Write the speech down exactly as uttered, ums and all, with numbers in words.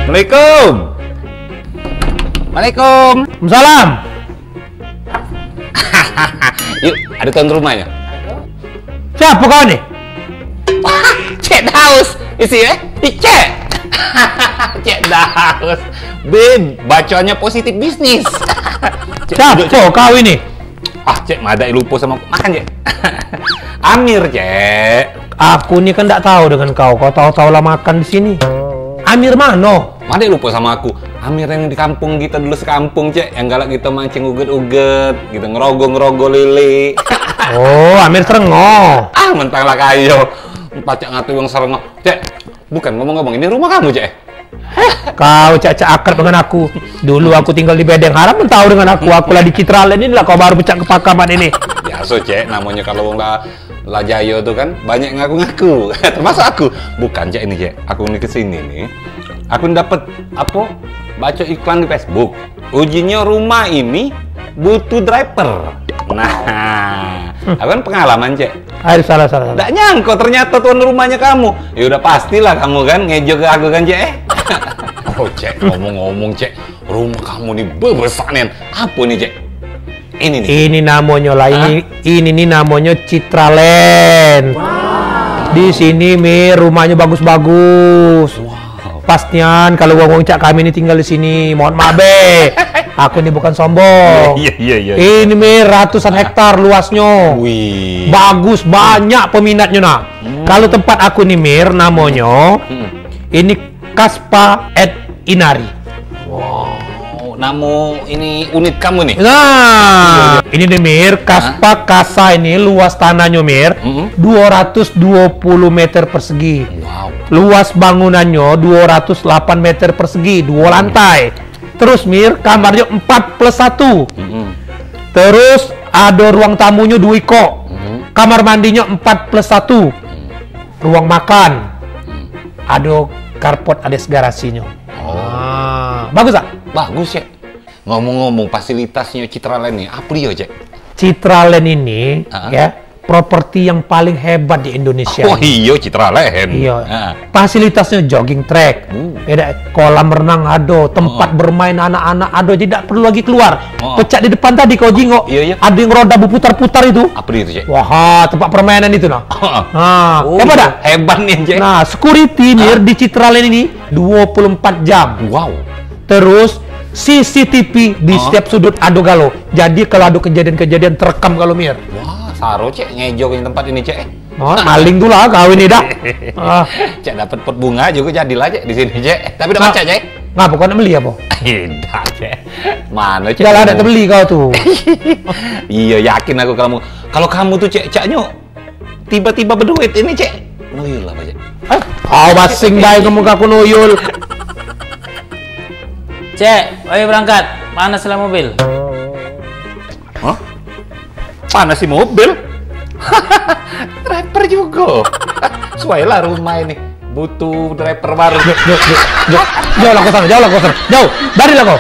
Assalamualaikum. Waalaikumsalam. Yuk, ada tuan rumahnya. Siapa kau ni? Cek Daus, isi eh? Cek. Cek Daus. Bin, bacanya positif bisnis. Siapa kau ini? Ah, Cek, madak lupa sama aku. Makan, Cek. Amir, Cek. Aku ni kan ndak tahu dengan kau. Kau tahu-tahu lah makan di sini. Amir mano? Madak lupa sama aku. Amir yang di kampung kita dulu sekampung, Cek. Yang galak kita mancing uget-uget, gitu, ngerogoh-ngerogoh lele. Oh, Amir Serengo. Ah, mentang lah kayo. Pacak ngaku wong Serengo. Cek, bukan ngomong-ngomong, ini rumah kamu, Cek? Kau cak-cak akrab dengan aku. Dulu aku tinggal di Bedeng, haram men tahu dengan aku. Aku lah di Citraland ini lah, kau baru pecak kepakaman ini. Biasa, Cek, namanya kalau wong lah, lah jayo tu kan banyak ngaku-ngaku. Termasuk aku. Bukan, Cek, ini, Cek. Aku ni ke sini ni. Aku ni dapat apa? Baca iklan di Facebook. Ujinyo rumah ini butuh driver. Nah, aku kan pengalaman, Cek. Aduh, salah, salah, salah. Ndak nyangko ternyata tuan rumahnya kamu. Ya udah, pastilah kamu kan ngejo ke aku kan, Cek, eh? Oh, Cek, ngomong-ngomong, Cek, rumah kamu ni bebesak nian. Apa ni, Cek? Ini nih. Ini namonyo lah, ini, ini nih namonyo Citraland. Di sini, Mir, rumahnya bagus-bagus. Wow. Pas nian kalau wong-wong cak kami ni tinggal di sini, mohon maaf be. Aku ni bukan sombong. Iya, iya, iya, iya. Ini, Mir, ratusan hektar luasnyo. Wih. Bagus, banyak peminatnyo nah. Hmm. Kalau tempat aku ni, Mir, namonyo, hmm, ini Kaspa et Inari. Wow, namo ini unit kamu nih? Nah, ini nih, Mir, Kaspa Kasa ini luas tanahnyo, Mir, mm-mm, dua ratus dua puluh meter persegi. Wow. Luas bangunannyo dua ratus delapan meter persegi, dua lantai. Terus, Mir, kamarnyo empat plus satu. Mm-mm. Terus, ado ruang tamunyo dua iko. Mm-mm. Kamar mandinyo empat plus satu. Mm. Ruang makan. Mm. Ado carport, ado garasinyo. Oh. Ah, bagus tak? Bagus, Cek. Ngomong-ngomong, fasilitasnyo Citraland ni, apa dio, Cek? Citraland ini, ah, ya, properti yang paling hebat di Indonesia. Oh, iyo, Citraland. Iyo. Ah. Fasilitasnyo jogging track. Uh. Ya dak, kolam renang ado, tempat, oh, bermain anak-anak ado, jadi dak perlu lagi keluar. Oh. Pecak di depan tadi kau jingok, iyo, iyo, ado yang roda berputar-putar itu. Apa dio itu, Cek? Wah, tempat permainan itu nah. Nah, oh, hebat dak? Hebat nih, Cek. Nah, security, Mir, di Citraland ini dua puluh empat jam. Wow. Terus C C T V di setiap sudut ado galo. Jadi kalau ado kejadian-kejadian terekam galo, Mir. Wah, saro, Cek, ngejo ke tempat ini, Cek. Oh, maling tu lah kau ini dah. Ah. Cek, dapat pot bunga juga jadilah, Cek, di sini, Cek. Tapi dak pacak, Cek. Ngapo, kau nak beli apo? Dah, Cek. Mano, Cek? Dah lah, dak tebeli kau tu. Iyo, yakin aku kamu. Kalau kamu tu, Cek, caknyo tiba-tiba beduit ini, Cek. Nuyul apo, Cek? Hah? Kau basing bae kamu ke aku nuyul. Cek, ayo berangkat. Panas lah mobil. Hah? Panas si mobil? Driver juga. Suai lah rumah ini. Butuh driver baru. Jauh, jauh, jauh, jauh. Jauh lah kau sana, jauh lah kau sana. Jauh, lari lah kau.